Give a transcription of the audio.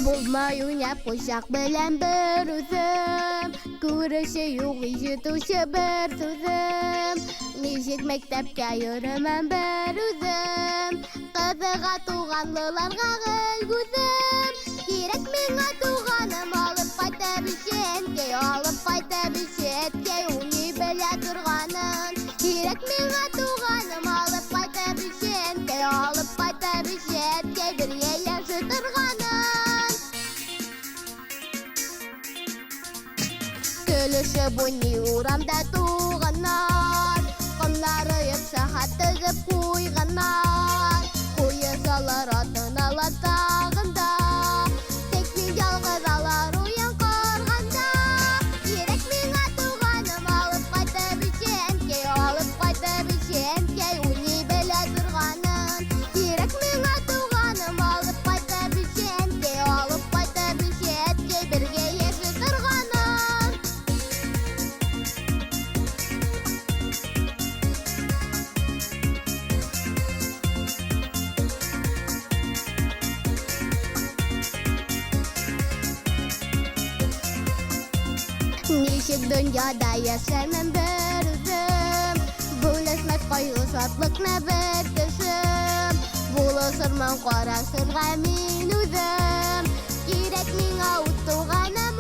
Булмай уйнап курчак белән бер үзем, Күрүче юк, ишетүче бер сүзем. Ничек мәктәпкә йөрермен бер үзем, Кызыга туганлыларга гел күзем. Кирәк миңа туганым, алып кайта белче әнкәй, Алып кайта белче әткәй, уйный белә торганын. Кирәк миңа туганым, алып кайта белче әнкәй, Алып кайта белче әткәй, бергә яши торганын. Көлешеп уйный урамда туганнар, Комнар өеп шәһәр төзеп куйганнар. Куешалар атыналар тагын да, Тик мин ялгыз алар уен корганда. Кирәк миңа туганым, алып кайта белче әнкәй, Алып кайта белче әнкәй, уйный белә торганын. Кирәк миңа туганым, алып кайта белче әнкәй, Алып кайта белче әткәй, бергә яши торганын. Ничек дөньяда яшәрмен бер үзем, Бүлешмәс кайгы шатлыкны бер кешем. Булышырмын карашырга мин үзем, Кирәк миңа үз туганым.